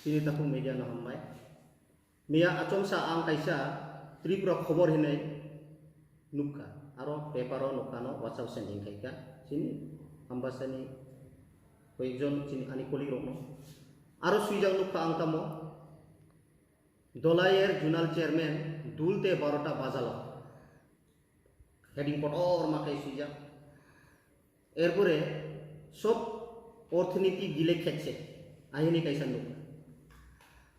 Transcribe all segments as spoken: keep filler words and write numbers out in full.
Chini takhuk media no hambai. Miya achomsa ang kaisa Tripura khobor hinwi nukha. Aro paper o nukha no WhatsApp sending khaikha. Chini Ambasani koyekjon chini ani colleague rokno. Aro swijak nukha ang tamo. Dolayer Zonal Chairman dulte barota bajalo. Heading kotor ma khe swijak. Erpore sob orthiniti gile khetse ahini kaisa nuk.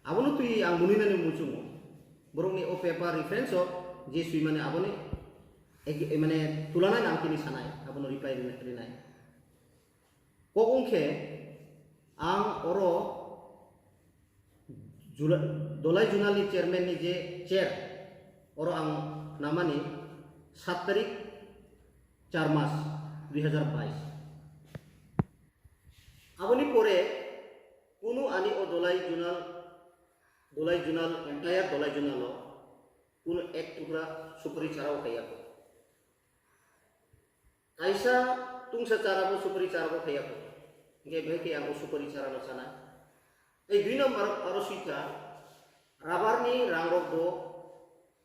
Abono twi ang munui nani muchungo. Borokni o paper reference o je swimani aboni ek-, mane tulana nang tini sanai, abono reply rina-, rinai. Kok wngkhe ang oro Jula-, Dolai Zonal ni chairman ni je chair, oro ang namani sat tarik char mas dui hazar bais. Aboni pore kunu ani o Dolai Zonal, Dolai Zonal, entire Dolai Zonal o kunu ek tukra supari chara o kaiya. Kaisa tungsa chara bo supari chara bo khaiya ko. Hingke bai khe ang o supari chara no sana. Tei dui number aro sika rubber ni rang rok bo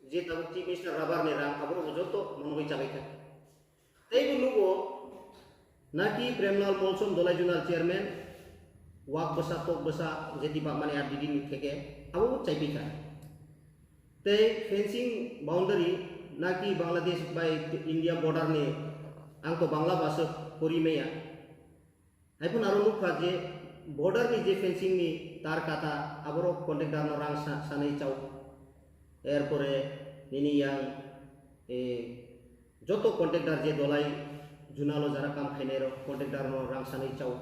je tabuk chief minister rubber ni rang abo rok bo joto mono bai chabai kha. Tei bo nugo naki Premlal Molsom Dolai Zonal chairman wak bwsa tok bwsa je tibak mani R D D ni theke abo bo chaipi kha. Tei fencing boundary naki Bangladesh bai India border ni ang to Bangla bwswk pori maya. Haiphano aro nukha je border ni je fencing ni tar kata aborok contractor no rang sa-, sanai chao. Erpore nini yang, eh, joto contractor je Dolai Zonal o jara kam khainai rok contractor no rang sanai chao.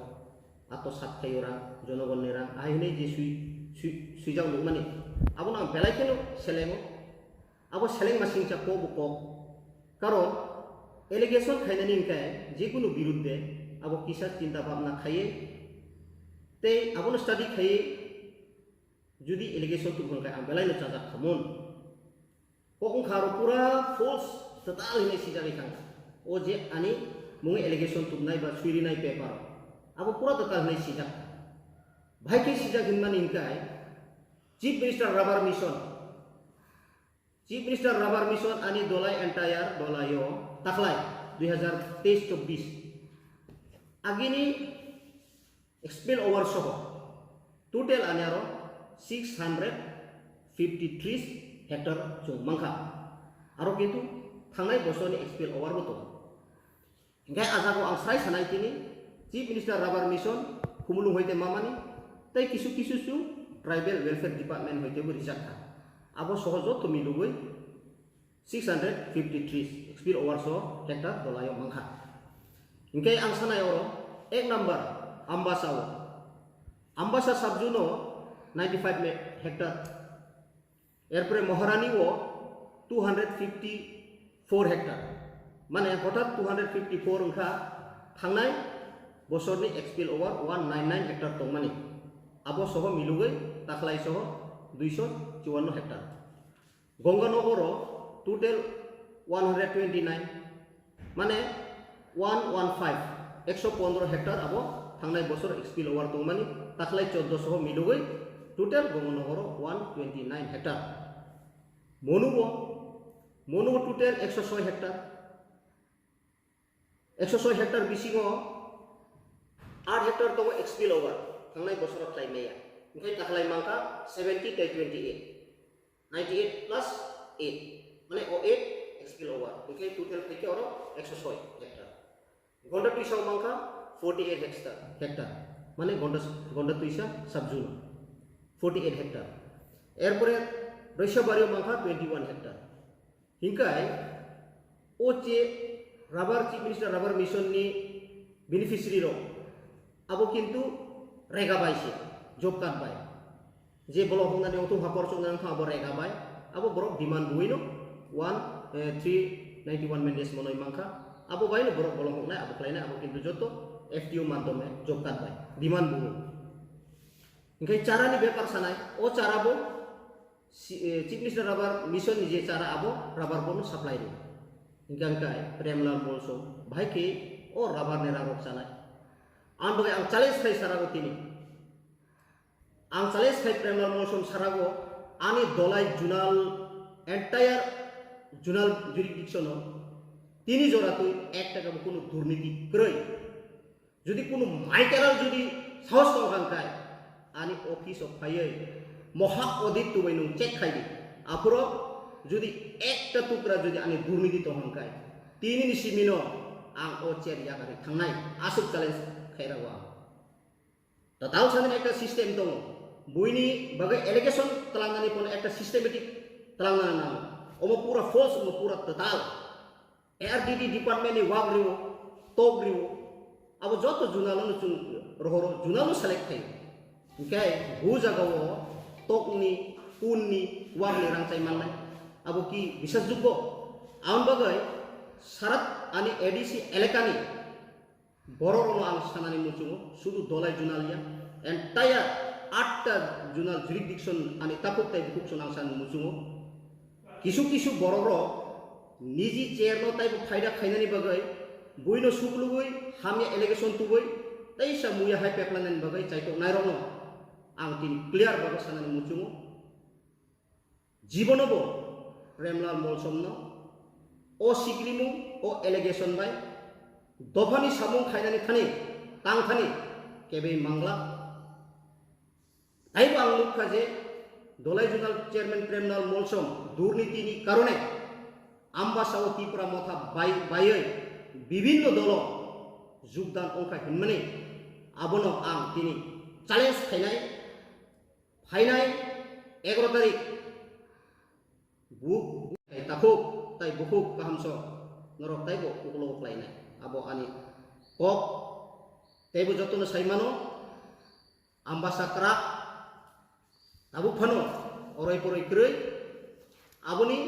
Ato sat khaio rang, jonogon ni rang, ahai hinui je sui, sui, suijak nukmani. Abono ang belai kheno selengo. Abo seleng masingcha kok bo kok. Karon allegation khainani hingkhe jekunu birudde abo kisa chinta bhabna khaiye tei abono study khaiye jodi allegation tubun khe ang belai no chajak khamun. Kok wngkha aro pura false total hinui sijagwi thangkha. O je ani mungwi allegation tubnai ba suirinai paper abo pura total hinui sijak. Bahai khe sijak hinmani hingkhe Chief Minister Rubber Mission. Chief Minister Rubber Mission ani Dolai entire Dolai o taklai dui hazar teis chobbish agini spill over soho total ani aro six hundred fifty three hectare chung mankha. Aro kintu thangnai bosorni spill over bo tongo. Hingkhe a jago ang srai sanai tini, Chief Minister Rubber Mission, Khumulwng hoite mamani, tei kisu kisu su Tribal Welfare Department hoite bo rijak kha. Abo soho joto milugwi six hundred fifty three spill over so hectare Dolai o mankha. Hingkhe ang sanai oro ek number Ambasa o. Ambasa subzone o ninety five me-, hectare. Erpore Maharani o two hundred fifty four hectare. Mane hothat two hundred fifty four wngkha thangnai bosorni spill over one nine nine hectare tongmani. Abo soho milugwi taklai soho duiso chuanno hectare. Gonganagar o total one hundred twenty nine. Mane one one five, ekso pondro hectare abo thangnai bosor spill over tongmani, taklai choddo soho milugwi total Gonganagar o one twenty nine hectare. Monu o, Monu o total ekso soi hectare. Ekso soi hectare bisingo aat hectare tongo spill over, thangnai bosoro khlai maya. Hingkhe taklai mankha seventy tei twenty eight. Ninety eight plus eight, mane o eight spill over. Hingkhe total khaikhe oro ekso soi hectare. Gonda twisa mankha forty eight hectare, hectare. Mane Gonda, Gonda twisa subzone forty eight hectare. Erpore Roisabari mankha twenty one hectare. Hingkhe o je rubber, Chief Minister Rubber Mission ni beneficiary rok, abo kintu rega bai se, job card bai. Je bolong hoknani ongthung ha korsoknani ongthung abo rega bai, abo borok demand buino one, eh, three ninety one mendes monoi mankha, abo baino borok bolong hoknai abo khlainai abo kintu joto F T O madhyome job card bai demand buo. Hingkhe charani bepar sanai, o chara bo si-, eh, Chief Minister Rubber Mission ni je chara abo rubber board no supply ri. Hingkhe ang kai Premlal Molsom bahai khe o rubber ni rang rok chanai. Ang bagwi ang challenge khai sara o tini. Ang challenge khai Premlal Molsom sarago ani dolai zonal, entire zonal jurisdiction o tini jora twi ek taka bo kunu durniti kwrwi. Jodi kunu maikaral jodi sahos tong hang khai ani office o phaiwi moha audit tubai nung check khai di. Aphuro jodi ekta tukra jodi ani durniti tong hang khai tini ni simino ang o chair yakarwi thangnai aswk challenge khai rago ang. Total sanani ekta system tongo. Buini bagwi allegation twlangnani pono ekta systematic twlangnani nango. Omo pura false, omo pura total. A R D D department ni wak riwo, tok riwo. Abo joto junalo no chung rohoro, junalo select khayo. Hinkhe bu jagao tokni, punni, wakni rang chai mannai. Abo ki bisasjuggo? Aboni bagwi sarat ani A D C elakani Borok rokno ang sanani muchungo, sudu dolai junal ya, entire atta junal jurisdiction ani takhuk tai bukhuk song ang sanani muchungo. Kisu kisu borok rok niji chair no taibo phaida khainani bagwi buino suklugwi hamya allegation tubui teisa muya hai peklanani bagwi chaitok nairokno ang tini clear bagwi sanani muchungo. Jibono bo Premlal Molsomno o sikrimung, o allegation bai dophani samung khainani thani tang thani kebei mangla. Taibo ang nukha je Dolai Zonal Chairman Premlal Molsom durnitini karone Ambasao Tipra Motha bai-, baiwi bibinno dolo jugdan ongkha hinmani abono ang tini challenge khainai. Phainai egaro tarik bu-, tai takhuk tai bukhuk kahamso norok taibo uklo uklainai. Abo ani kok teibo jotono saimano Ambasa kwrak tabuk phano oroi poroi kwrwi aboni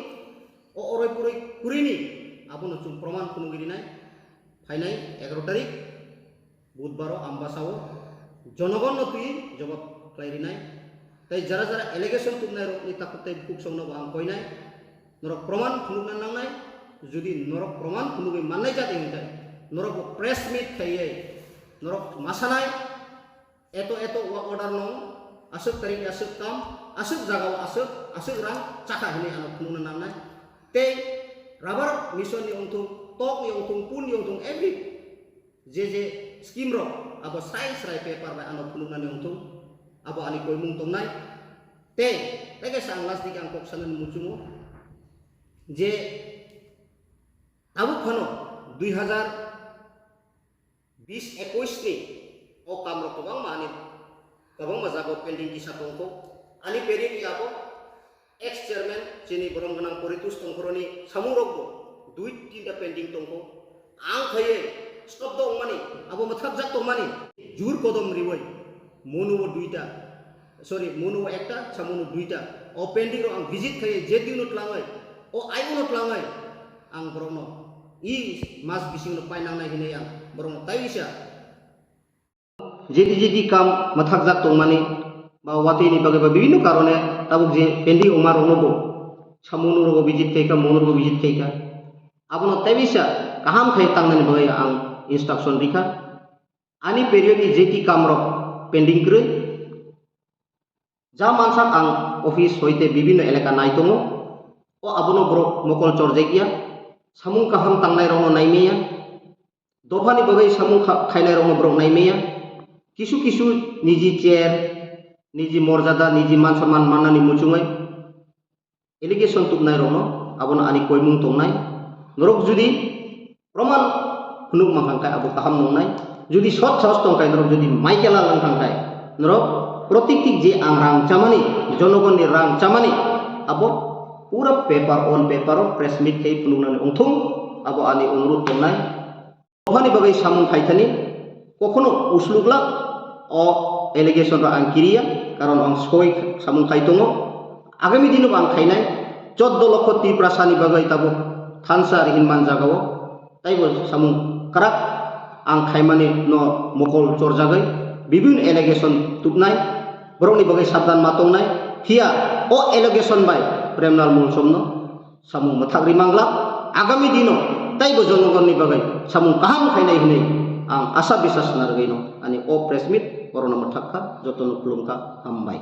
o oroi poroi kwrwini abono chwng proman phunugwi rinai. Phainai egaro tarik Budbaro Ambasao jonogonno twi jobab khlai rinai. Tei jara jara allegation tubnai rokni takhuk tei bukhuk songno bo ang koinai. Norok proman phunukna nangnai. Jodi norok proman phunugwi mannai jat hingkhe norok bo press meet khaiwi norok masanai. Eto eto wa order no aswk tarik aswk kam aswk jaga o aswk aswk rang chakha hinwi ano phunukna nangnai. Tei rubber mission ni ongthung, tok ni ongthung, pun ni ongthung, every je je scheme rok abo srai srai paper bai ano phunuknani ongthung, abo ani koimung tongnai. Tei tei kaisa ang last dik ang kok sanani muchungo je tabuk phano dui hazar bis ekuis ni o kam rok kwbangma ani kwbangma jaga o pending kisa tongkho ani pending ni abo Ex chairman chini borom gwnang Poritus Tongkhoroni samung rok bo dui tinta pending tongkho. Ang khaiye stop do ongmani, abo mwthakjak tongmani. Jur kodom riwai, mono bo duita, sorry, mono bo ekta, samono duita. O pending rok ang visit khaiye, je dino tlangai, o aiono tlangai, ang borokno i mas bisingno painangnai hinwi ang borokno taiwisa. Jeti jeti kam mwthakjak tongmani ba watwi ni bagwi ba bibinno karone tabuk je pending wngma rokno bo samono rogo visit khaikha, mono rogo visit khaikha. Abono teibisa kaham khai tangnani bagwi ang instruction rikha. Ani period ni jeti kam rok pending kwrwi. Ja mansak ang office hoite bibinno elaka nai tongo. O abono borok mokol chorjak ya. Samung kaham tangnai rokno nai maya. Dophani bagwi samung kha-, khainai rokno borok nai maya. Kisu kisu niji chair, niji morjada, niji man samman mannani muchungwi allegation tubnai rokno abono ani koimung tongnai. Norok judi proman phunuk mankha khe abo kaham nongnai. Judi sot sahos tong khe norok judi Michael lang thang khe norok protiktik je ang rang chamani, jonogonni rang chamani abo pura paper on paper o press meet khai phunuknani ongthung abo ani onurudh tongnai. Ophani bagwi samung khaithani kokhono uslukla o allegation rok ang kiriya, karon ang soi samung khai tongo. Agami dino bo ang khainai choddo lokho Tiprasani bagwi tabuk thansa ri hinman jagao taibo samung kwrak ang khaimani no mokol chorjagwi bibin allegation tubnai borokni bagwi sabdan ma tongnai phiya o allegation bai Premlal Molsomno samung mwthak ri mangla, agami dino teibo jonogonni bagwi samung kaham khainai hinwi ang asa biswas narwgwino ani o press meet Borokno mwthak kha, jotono khulum kha, hambai.